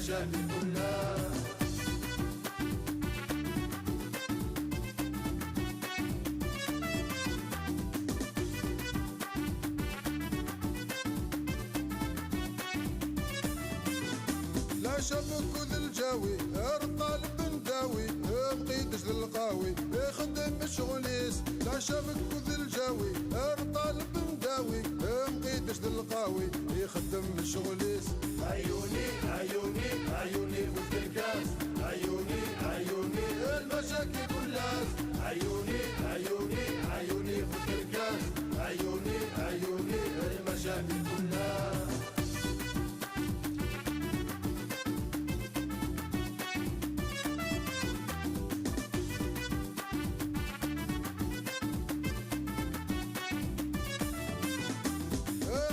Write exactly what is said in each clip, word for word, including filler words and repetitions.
شافي كلها. لا شبك ذا الجاوي، ارطال بن داوي، بقيتش للقاوي، يخدم شغليس. لا شبك ذا الجاوي، ارطال بن داوي، بقيتش للقاوي، يخدم شغليس. عيوني، عيوني، عيوني في الكركاس. عيوني، عيوني، المشاكل كلها. عيوني، عيوني، عيوني في الكركاس. عيوني، عيوني، المشاكل كلها.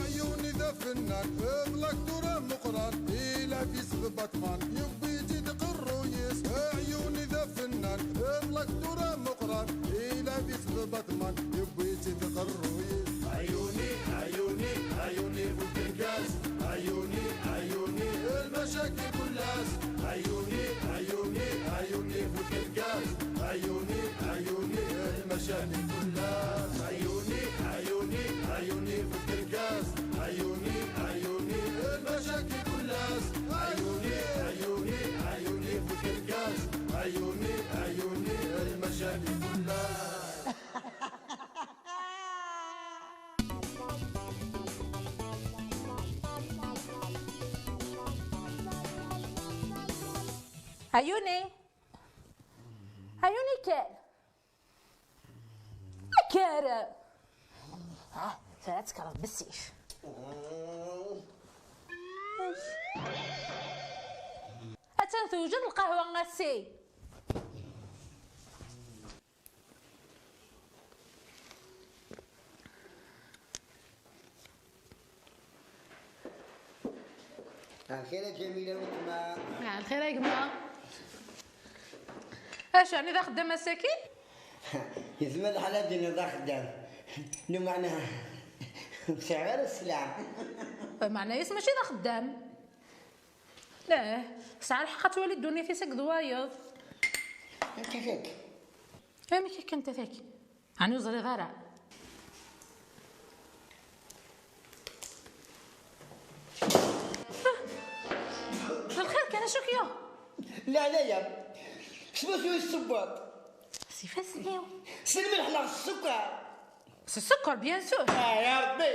عيوني ذا فنان، اغلق دورة مقران، إلا في سبطمان، يبي تدق الرويس. عيوني ذا فنان، اغلق دورة مقران، إلا في سبطمان، يبي تدق الرويس. عيوني، عيوني، عيوني في الكركاس. عيوني، عيوني، المشاكل كلاس. عيوني، عيوني، عيوني في الكركاس. عيوني، عيوني، المشاكل كلاس. عيوني، عيوني، عيوني في الكركاس. عيوني، عيوني، المشاكل كلاس. عيوني، عيوني، عيوني في الكركاس. عيوني، عيوني، المشاكل كلاس. عيوني، عيوني كان. كان. ها، ثلاث كرات بالسيف. أتان توجد القهوة غاسي. الخير يا جميلة وتما. آه، الخير يا جماعة. اش يعني ذا خدام مساكين؟ يزمى الحالة دينا ذا خدام. نو معناها. مش غير السلعة. معناها يسمى شي ذا خدام. لا، ساعة الحق توالي الدنيا في سك ضوايض. انت فيك. ايه، ما كيك انت فيك. يعني زري غارة. الخير كان شوك يا. لا، لا، يا. شنو شوي الصباط؟ سي فاسنيو. سي الملح لا السكر. سي السكر، بيان سور. آه، يا ربي.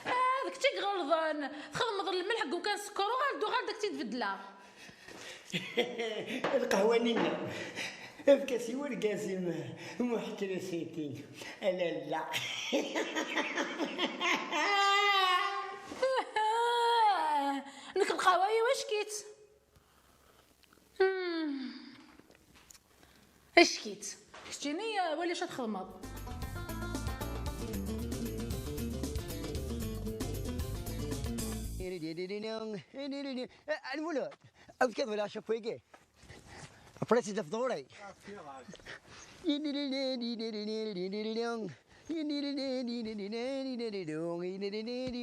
آه، هذاك تيك غلظان. تخدمض الملح كون كان سكر وغادو غير داك تيتبدلا. القهوة نينة. افكاسي ورقازي م-، محترسيتي. لا، لا. نك القهوة واش كيت؟ مم. اش كيت؟ كتجيني ولا شاد خدمة؟ المولود. أو كذا ولا شوف ويجي. بريسي دف دوري.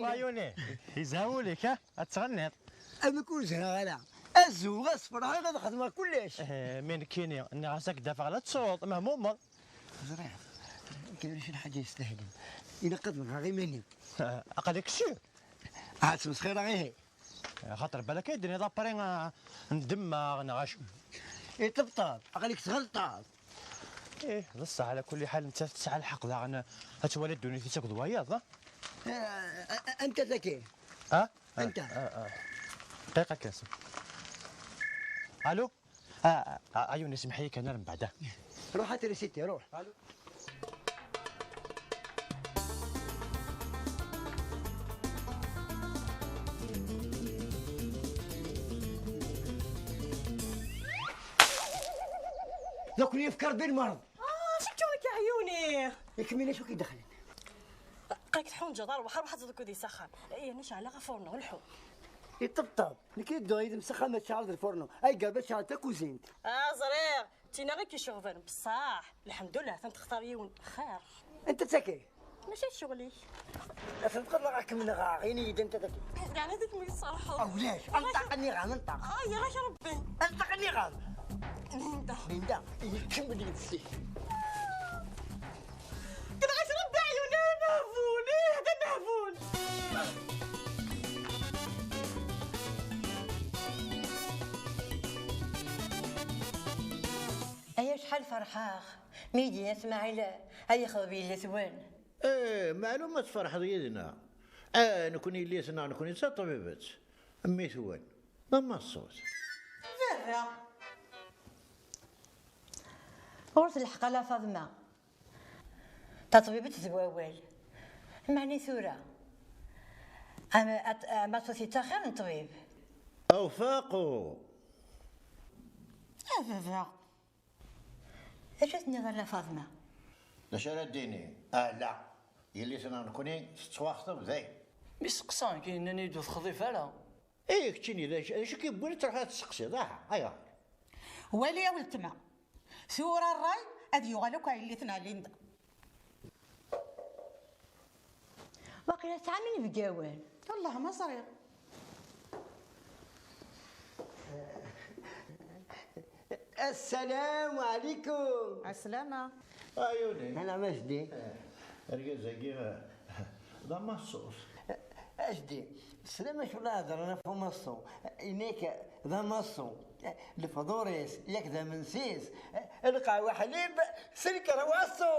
وعيوني. يزهولك، ها؟ أتغنيت. أنا كل زهرة غلا. أزوغ أصفر، هذا خدمة كلش. إيه، من كيني، إني عساك دافع على الصوت، مهمومة. زرير. كاين شي حاجة يستاهل. إلا قد من غير مني. أقلك شو؟ عاد مسخرة غير. خاطر بالك يدني لابري، آه، ندماغ نغاش. إيه، طبطاب، عقلك تغلطاب. إيه، بصح على كل حال أنت تسعى الحق، لا، أنا هتولي الدنيا في سكت وياض، ها؟ آه، آه، أنت ذكي. ها؟ آه، أنت. آه، آه. دقيقة كاسم. ألو؟ آه، آه، آه، عيوني، سمحي، كان من بعد. روح هات ريسيتي، روح. دوك يفكر بالمرض. آه، شفتو لك يا عيوني. يا كمينة، شو كيدخلك؟ قالك تحون جدار وحر واحد صدق ودي سخن. إيه، نشعل غا فورنو، الحو. يطبطب. نكي دو يد مسخن ما تشعل الفورنو. أي قلبة تشعل تاكوزينت. آه، زرير. تينا غير كيشوفن، بصح الحمد لله تنتختار يون خير. أنت تاكي؟ Mačči d ccɣel-ik. Tebɣiḍ neɣ ad kem-nɣeɣ? Ini-yi-d anta dagi. Yeɛni ad kem-iṣerḥeḍ. Awlac, anṭeq nniɣ-am, anṭeq. Ay, ɣak Rebbi. Anṭeq nniɣ-am. Linda. Linda, ikemmel yid-s. Yenɣa-k Rebbi, ɛyun, d amehbul, ih, d amehbul. Ay, acḥal ferḥeɣ mi yi-d-yenna Smaɛil ad yexḍeb yelli-twen. Eh, meɛlum ad tferḥeḍ yid-neɣ. Eh, nekni yelli-tneɣ, nekni d taṭbibt. Mmi-twen d amaṣṣut. Baba! Ɣur-s lḥeqq a la Faḍma. Taṭbibt d wawal. Meɛni tura? Am-, at-, amaṣṣut yettaxir n ṭṭbib. Awfaqu! A baba! D acu tenniḍ a la Faḍma? D acu ara d-tini? Ala, yelli-tneɣ nekni tettwaxḍeb dayen. Mi seqsaɣ-k, yenna-yi-d ur texḍib ara. Eh, keččini, d acu, d acu k-yewwin ad truḥeḍ ad testeqsiḍ? Aha, ayɣer? Wali a weltma. Tura ṛṛay ad yuɣal akk ar yelli-tneɣ Linda. Waqila tesɛam inebgawen. Wellah ma ẓriɣ. Assalam ɛlikum. Ɛeslama. Ɛyuni. Anɛam a jeddi. Eh, argaz-agi, eh, d amaṣṣut. A jeddi, teslam acu la heddren ɣef umaṣṣu? Ini-k d amaṣṣu. Lefḍur-is, yak d amensi-s, lqahwa ḥlib, s lkerwaṣu.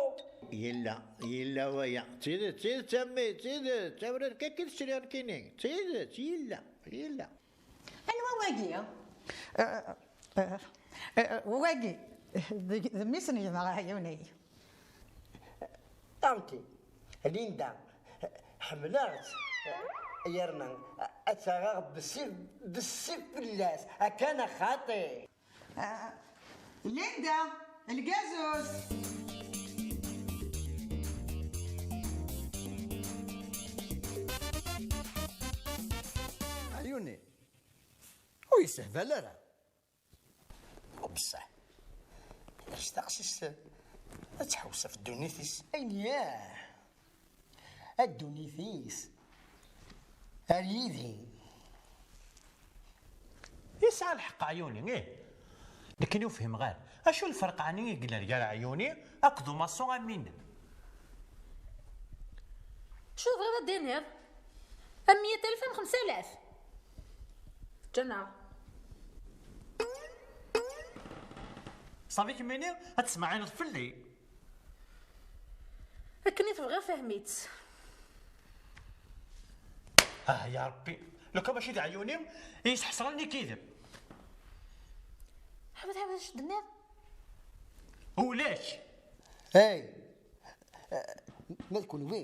Yella, yella waya. D tidet, d tidet a mmi, d tidet. Awrad kan i sriɣ nekkini. D tidet, yella, yella. Anwa wagi? Eh, eh, eh, wagi, d, d mmi-s n gma Ɛyuni. Aɛuti, Linda, ḥemmleɣ-tt, yerna ad tt-aɣeɣ bessif, bessif fell-as, akka neɣ xaṭi. Ah, Linda, lgazuz. Ɛyuni, ur yessehbal ara. Bṣeḥ, mačči taqcict ad tḥewwes ɣef ddunit-is. Ayen yah, a ddunit-is, ar yid-i. Yesɛa lḥeqq Ɛyuni, ih. Nekkini ur fhimeɣ ara. Acu lferq ɛni i yellan gar Ɛyuni akked umaṣṣu am win? Acu tebɣiḍ ad d-tiniḍ? Am meyya alaf am xemsa alaf? Ǧǧan-aɣ. Ṣafi kemmini ad tesmeɛɛineḍ fell-i. Akken i tebɣiḍ, fhem-itt. Ah, ya Rebbi, lukan mačči d Ɛyuni i yesḥesren i k-idem. Ḥbes, ḥbes, acu d-tenniḍ? Ulac. Hey, eh, ma d kunwi,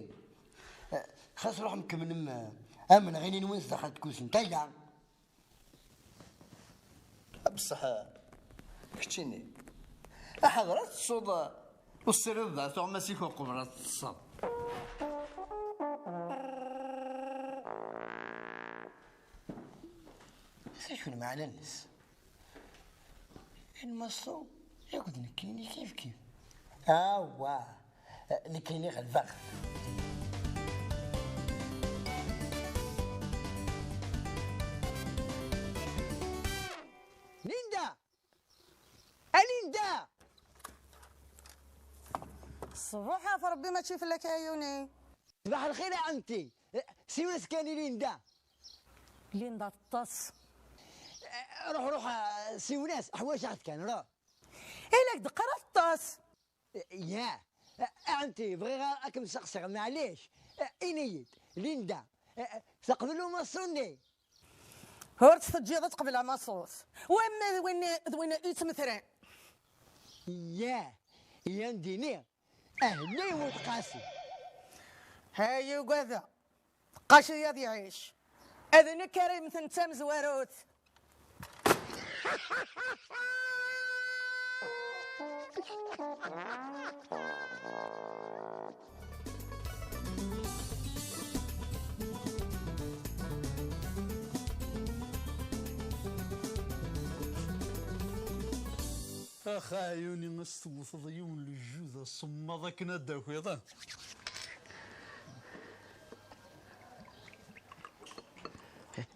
eh, xas ruḥem kemmlem, eh, amenɣini-nwen sdaxel tkuzint, ayya. Bṣeḥ, keččini, aḥader ad teṭṭseḍ, ur tessirideḍ ara tuɣmas-ik uqbel ad teṭṭseḍ. D acu lmeɛna-nnes? Lmaṣṣu akked nekkini kifkif. Awah, nekkini ɣelbeɣ. Linda! A Linda! Ṣṣbuḥ ɣef Rebbi, mačči fell-ak a Ɛyuni. Ṣbaḥ lxir a ɛemti. Siwel-as kan i Linda. Linda teṭṭes. Ruḥ, ruḥ, siwel-as, ḥwajeɣ-t kan, ruḥ. Ilak d-qqar teṭṭes. Yah. A ɛemti, bɣiɣ a, ad kem-saqsiɣ, maɛlic. Ini-yi-d, Linda, teqbel umaṣṣu-nni? Ur tt-teǧǧiḍ ad teqbel amaṣṣut. Wamma d win, d win yettmetren. Yah, yan dini, ahellay n uqasi. Ay, ugadeɣ. Qasi ad iɛic. D nekk ara yemmten d tamezwarut. Ax a Ɛyuni, as tewteḍ yiwen n lejju d asemmaḍ akken ad d-takiḍ, ah.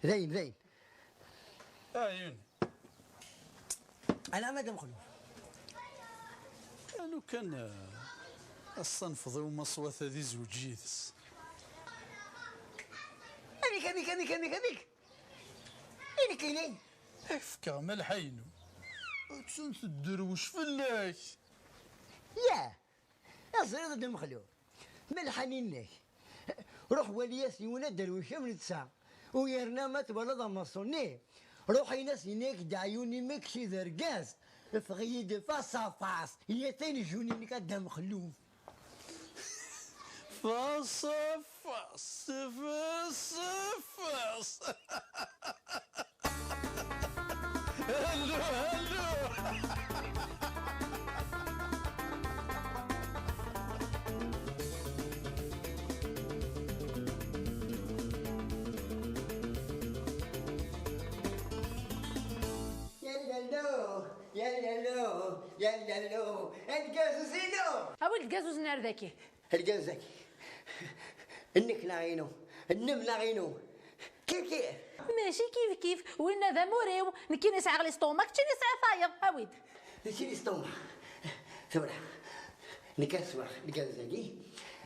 Dayen, dayen. Ayen. Ala ma d amexluf. Anu kan, eh, ass-a nefḍ i umaṣwat ad izweǧ yid-s. Amek, amek, amek, amek, amek? I nekkini? Ak-fkeɣ malḥa-inu. Attan tedderwec fell-ak. Yah! Teẓriḍ a Dda Mexluf, malḥa-nni-inek. Ruḥ wali-yas yiwen aderwic am netta. U yerna ma twalaḍ amaṣun-nni, ruḥ in-as yenna-yak-d Ɛyun-im kečč d argaz. Ffeɣ-iyi-d face à face. Yat ayen jjun-inek a Dda Mexluf. Face à face, face à face. Hello, hello. Yal lalo, yal lalo, yal lalo, lgazuz-inu! Awi-d lgazuz-nni ar daki. Lgazuz-agi, nnek neɣ inu? Nnem neɣ inu? Kif kif. Mačči kif kif, winna d amur-iw, nekkini sɛiɣ listumak, keččini sɛiɣ tayeḍ, awi-d. Mačči listumak. Tura, nekk ad sweɣ lgazuz-agi,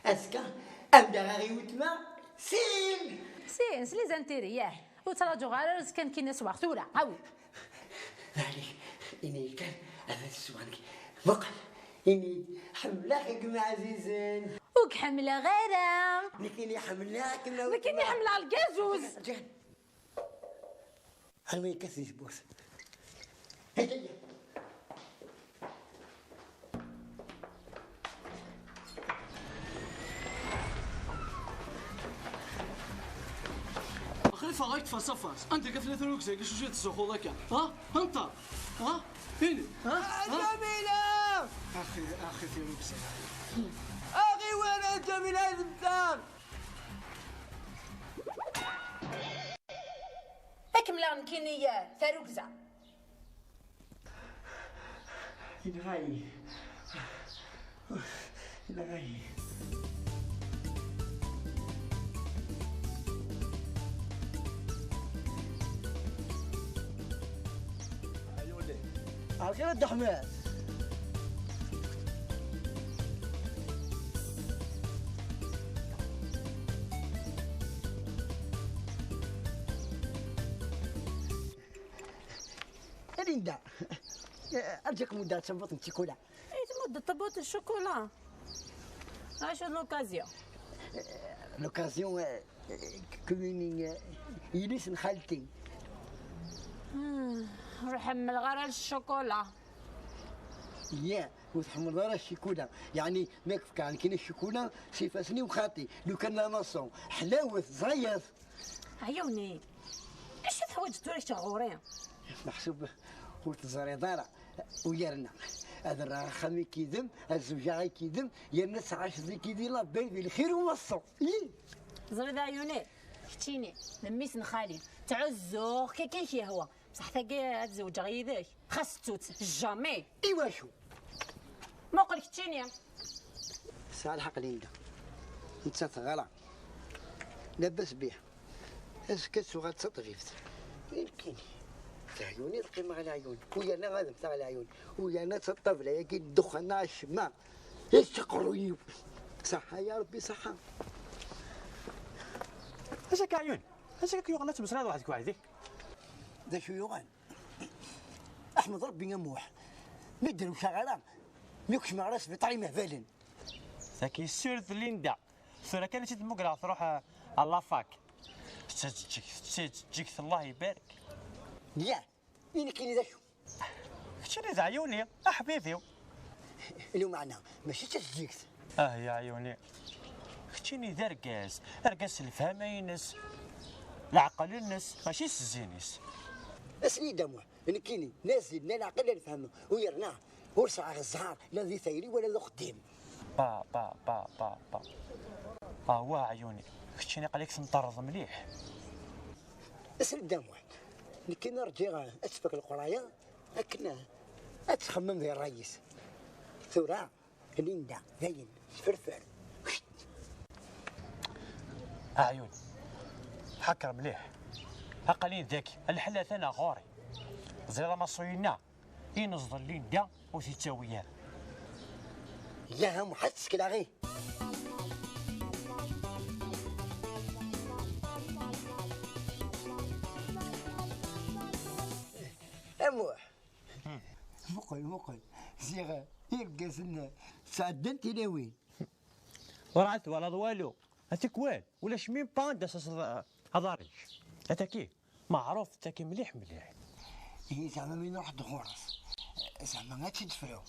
azekka, ad m-d-aɣeɣ i weltma, sin! Sin, s les intérêts, yah. Ur ttraǧuɣ ara azekka nekkini ad sweɣ tura, awi. Ɛli, ini-yi-d kan ad sweɣ nekk. Muqel, ini-yi-d, ḥemmleɣ-kem ɛzizen. Ur k-ḥemmleɣ ara. Nekkini ḥemmleɣ-kem a weltma. Nekkini ḥemmleɣ lgazuz. Ǧan. Anwa yekkat di tewwurt? Hey, hey, hey. Xlifa, ɣayt face à face. Anda akka tella tirrugza-agi, cucu i tettzuxxuḍ akka? Ha? Anta? Ha? Ini. Ha? Ha? Ǧamila! Axi, axi, tirrugza. Axi, wara Ǧamila ad m-taɣ. Ad kem-laɣ nekkini, eh, tarugza. Yenɣa-yi. Yenɣa-yi. Ɛlxir a Dda Ḥmed. A Linda, arǧu ad kem-muddeɣ tabut n ccikula. Ay tmuddeḍ tabut n ccikula? Acu d l'occasion? L'occasion, eh, eh, kemmini, eh, yelli-s n xalti. Hmm, ur ḥemmleɣ ara ccikula. Yah, ur tḥemmleḍ ara ccikula. Yeɛni, ma k-fkeɣ nekkini ccikula, s ifassen-iw xaṭi. Lukan la maçon, ḥlawet, ẓẓayet. Ɛyuni, acu teḥwaǧeḍ tura kečč ɣur-i? Meḥsub ur teẓriḍ ara. U yerna, ad rreɣ axxam-ik yid-m, ad zewǧeɣ-ik yid-m, yerna ad tɛaceḍ-ik yid-i la belle di lxir u maṣṣu. Ih! Teẓriḍ a Ɛyuni, keččini, d mmi-s n xali, ttɛuzzuɣ-k akken k-yehwa. Bṣeḥ tagi ad zewǧeɣ yid-k, xas ttut, jamais. Iwacu? Muqel keččini. Tesɛa lḥeqq Linda. Nettat teɣra. Labas biha. Azekka ad tuɣal d taṭbibt. I nekkini, d Ɛyuni ad qqimeɣ a Ɛyuni. U yerna ad mmteɣ a Ɛyuni. U yerna d ṭṭabla-agi n ddexxan neɣ acemma. Yečča aqerruy-iw. Ṣaḥḥa ya Rebbi, ṣaḥḥa. Acu akka Ɛyuni? Acu akka yuɣen ad tmeslayeḍ weḥd-k weḥd-k? D acu yuɣen? Ḥmed Rebbi a Muḥ, mi d-rewceɣ ara, mi kecmeɣ ara sbiṭar imehbalen. Tagi sûr d Linda. Tura kan i tt-id-mmugreɣ truḥ, eh, à la fac. Tettaǧǧegt, tettaǧǧegt, Allah ibarek. Yah, i nekkini d acu? Keččini d Ɛyuni, a ḥbibi-w. Lumeɛna, mačči d taǧǧigt. Ah, ya Ɛyuni. Keččini d argaz, argaz s lefhama-ines, leɛqel-ines, mačči s zzin-is. Asli-d a Muḥ, nekkini, la zzin, la leɛqel, la lefhama, u yerna, ur sɛiɣ zzher, la di tayri, wala d uxeddim. Ba, ba, ba, ba, ba. Ah, wa Ɛyuni, keččini aql-ik tenṭerreḍ mliḥ. Asli-d a Muḥ, nekkini rǧiɣ ad tfak leqraya, akken ad txemmem di ṛṛay-is. Tura, Linda, dayen, tefferfer. Ɛyun, ḥaker mliḥ. Aql-in daki, lḥal atan ɣur-i. Ẓriɣ amaṣu-inna, ineẓḍel Linda ur t-yettawi ara. Yaha Muḥ, ad tsekleɣ-i. A Muḥ. Muqel, muqel. Ziɣ irgazen sɛeddan tilawin. Ur ɛad twalaḍ walu. A tikwal, ulac même pas anda taseḍ aḍar-ik. Ataki, meɛruf taki mliḥ mliḥ. Ihi zeɛma mi nruḥ-d ɣur-s, zeɛma ad tt-id-tefru?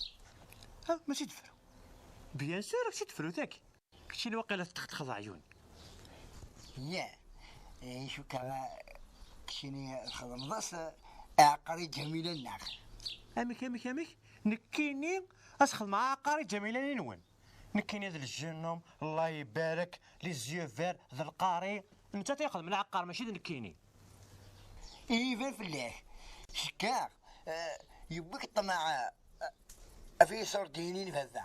Ah, ma tt-id-tefru? Bien sûr, ad tt-id-tefru taki. Keččini waqila tettxetxeḍ aɛyun. Ya, eh, cukkeɣ, eh, keččini txedmeḍ-as, eh, aɛeqqar i Ǧamila-nneɣ. Amek, amek, amek? Nekkini ad s-xedmeɣ aɛeqqar i Ǧamila-nwen? Nekkini d ljenum, Allah ibarek, les yeux verts, d lqari. Nettat i ixedmen aɛeqqar, mačči d nekkini. Iban fell-ak. Cekkaɣ, eh, yewwi-k ṭṭmeɛ, eh, af yisurdiynin baba.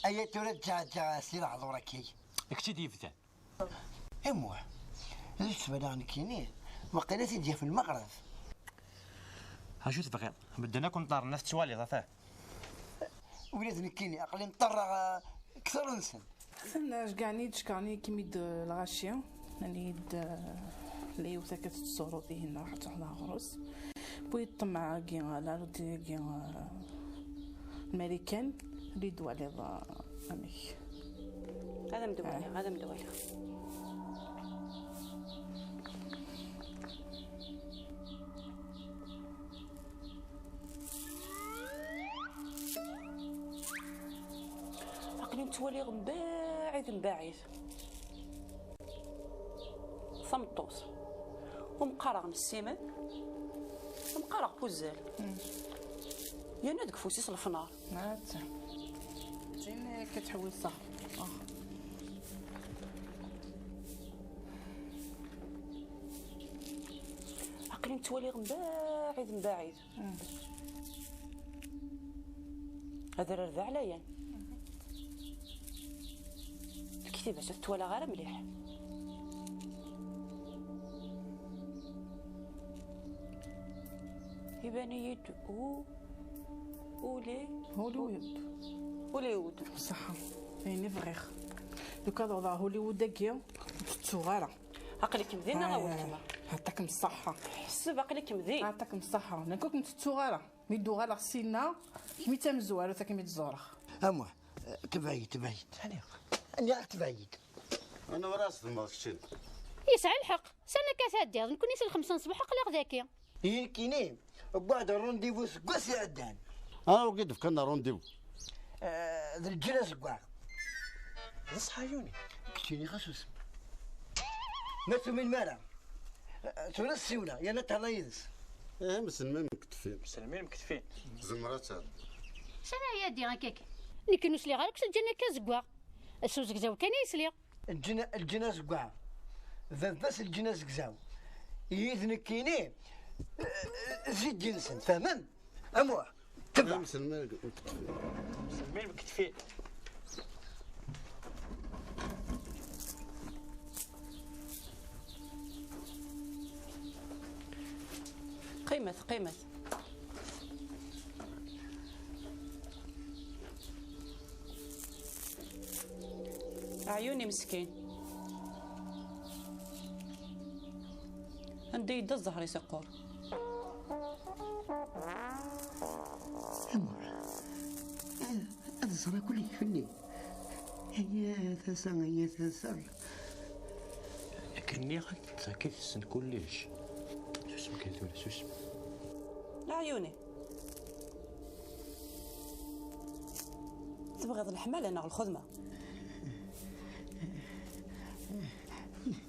Aya tura ǧǧaɣ, ǧǧaɣ si lehdur-agi. I kečč i d-yebdan. A Muḥ, d acu tebɣiḍ nekkini? Waqila ad t-id-yaf lmeɣreb. Acu tebɣiḍ? Medden akk nṭerren, ad tettwaliḍ, ata. Ula d nekkini, aql-i nṭerreɣ, eh, kter-nsen. Atan, eh, ceggɛen-iyi-d, cekkren-iyi-kem-id, eh, lɣaci. Nnan-iyi-d, eh, la yiwet akka tettzuruḍ ihi, ruḥ ad truḥeḍ ɣer ɣur-s. Wwi ṭṭmeɛ-agi, eh, la routine-agi, eh, Marikan, ad yi-d-twaliḍ, eh, amek. Ad am-d-waliɣ, ad am-d-waliɣ. Aql-i nettwaliɣ mbaɛid, mbaɛid. Tameṭṭut. Ur m-qqareɣ nessimen, ur m-qqareɣ puzzal. Yerna deg ufus-is lefnar. Atta. Jin akka tḥewwes ṣṣeḥ. Ah. Aql-i nettwaliɣ mbaɛid, mbaɛid. Adrar d aɛlayan. Lektiba-s ur t-twalaɣ ara mliḥ. Iban-iyi-d u-, uli-, Hollywood. Hollywood. Ṣaḥa. Ayen i bɣiɣ. Lukan ad awḍeɣ Hollywood-agi, ur tettuɣ ara. Aql-ikem dinna a weltma. Ɛṭakem ṣṣaḥa. Ḥseb aql-ikem din. Ɛṭakem ṣṣaḥa. Nekk ur kem-tettuɣ ara. Mi d-uɣaleɣ sinna, kemm i d tamezwarut akken mi d-ẓureɣ. A Muḥ, tebɛid, tebɛid. Aniɣ? Aniɣ tebɛid? Anwa ara s-temmɣeḍ keččini? Yesɛa lḥeqq. Sani akka tɛeddiḍ? Nekkni si lxemsa n ṣṣbeḥ aql-aɣ daki. Ihi nekkini, wwiɣ-d rendez-vous seg wass iɛeddan. Ah, wagi d-fkan rendez-vous. Eh, d lǧil azeggaɣ. D ṣṣeḥ a Yuni. Keččini xas usem. Ma tuminem ara. Eh, tura ssiwleɣ, yerna thedreḍ yid-s. Eh, mselmin mkettfin. Mselmin mkettfin. Tzemreḍ ad tɛeddiḍ. Sani ara yɛeddi akka kan? Nekk ur sliɣ ara deg lǧil akka azeggaɣ. S uzegzaw kan ay sliɣ. Lǧin, lǧin azeggaɣ. Baba-s lǧin azegzaw. Ihi d nekkini, eh, eh, zid-nsen, fehmem? A Muḥ, tebɛ. Mselmin mkettfin. Mselmin mkettfin. Qqimet, qqimet. Ɛyuni meskin. Anda yedda zzher-is iqqur. Amur, ad, ad ẓreɣ kulli fell-i. Aya tasa, aya tasa. Akken nniɣ-ak, d akka i tessen kullec. Susem kan tura, susem. Ɛyuni. Tebɣiḍ leḥmala neɣ lxedma?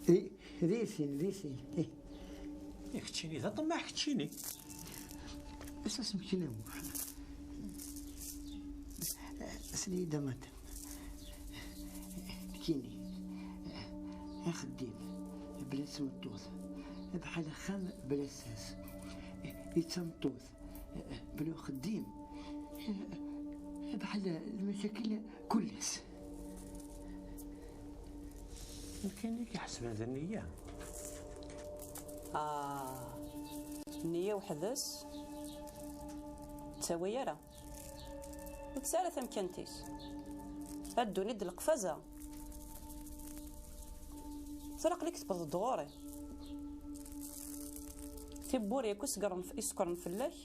Di, di sin, di sin. Keččini d aṭemmaɛ, keččini. Ass-a semkin a Muḥ. Sel-iyi-d a matam. Kini, axeddim bla tmeṭṭut, bḥal axxam bla ssas. I d tameṭṭut bla uxeddim, bḥal lmacakil kul ass. Nekkini i k-iḥesben d nniya. Ah, nniya weḥd-s ur tettawi ara, ur tesɛi ara tamkant-is. A ddunit d leqfaza. Tura aql-ik tewwḍeḍ-d ɣur-i. Tiwwura akk isekren, isekren fell-ak,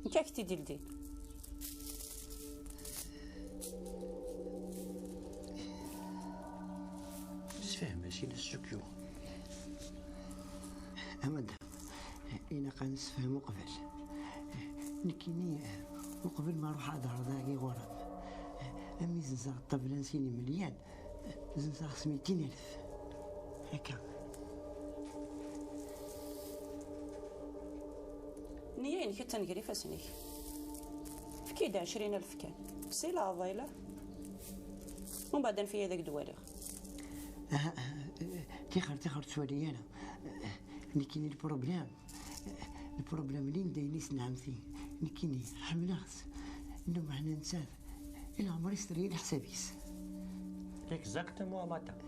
nekk ad k-t-id-ildin. Sfehmem-as i Nna Sukyo. A madam, ilaq ad nessefhem uqbel. Nekkini, uqbel ma ruḥeɣ ad ɛerḍeɣ ɣur-m, am i zenzeɣ ṭṭabla n sin imelyan, zenzeɣ-as mitin alef. Akka. Nniya-inek attan gar ifassen-ik. Efk-iyi-d ɛecrin alef kan. Si leɛḍila. Umbeɛd anef-iyi ad ak-d-waliɣ. Ah, ah, tixer, tixer ur ttwali ara. Nekkini lproblem, lproblem Linda-ines n ɛemti. Nekkini ḥemmleɣ-tt. Nnumeɣ ḥna nettat, i leɛmer-is terra leḥsab-is. Exactement a madam.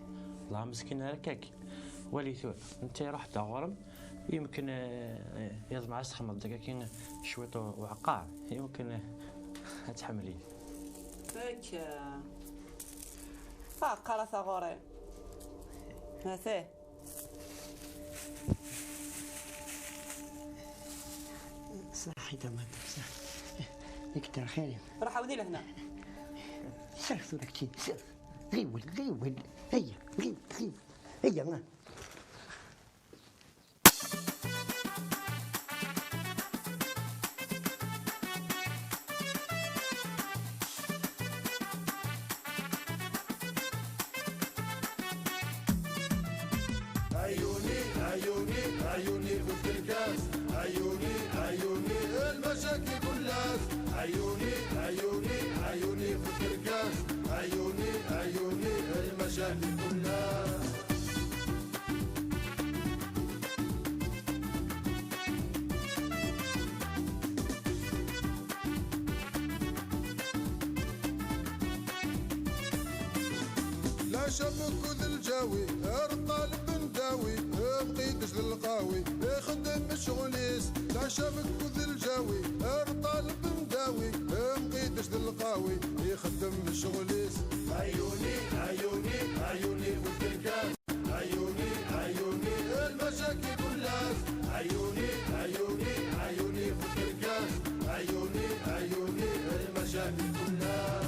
Llah meskin ara kak. Wali tura, netta iruḥ-d ɣur-m, yemken, eh, yeḍmeɛ ad s-txedmeḍ deg akin cwiṭ u-, uɛeqqar, yemken, eh, ad tḥemmel-iyi. Akka. Aɛeqqar a taɣuri. Atah. صحيت يا مدام، صح. يكتر خيرك. روح عاودي لهنا. سير ثورة كتير، سير. غيول، غيول. هيا، غيول، غيول. هيا، ما. عيوني، عيوني، عيوني في الكركاس. عيوني، عيوني، المشاكل كلها. عيوني، عيوني، عيوني في الكركاس. عيوني، عيوني، المشاكل كلها. لا شبك ذا الجاوي، الطالب نداوي، مقيدش للقاوي، يخدم الشغليس. لا شبك ذا الجاوي، الطالب نداوي، مقيدش للقاوي، يخدم الشغليس. عيوني، عيوني، عيوني في الكركاس. عيوني، عيوني، المشاكل كلها. عيوني، عيوني، عيوني في الكركاس. عيوني، عيوني، المشاكل كلها.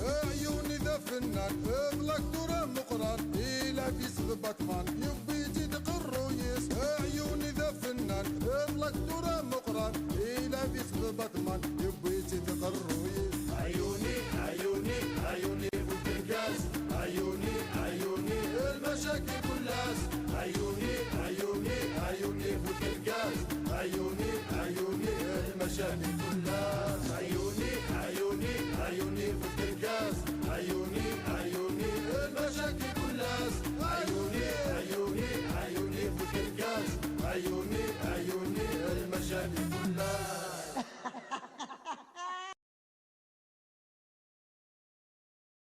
عيوني ذا فنان، اغلق دورة مقران، إلى في سبع ثمان، يبي تدق الرويس. عيوني ذا فنان، اغلق دورة مقران، إلى في سبع ثمان، يبي تدق الرويس. عيوني، عيوني، عيوني في الكركاس. عيوني، عيوني، المشاكل كلها. عيوني، عيوني، عيوني في الكركاس. عيوني، عيوني، المشاكل كلها.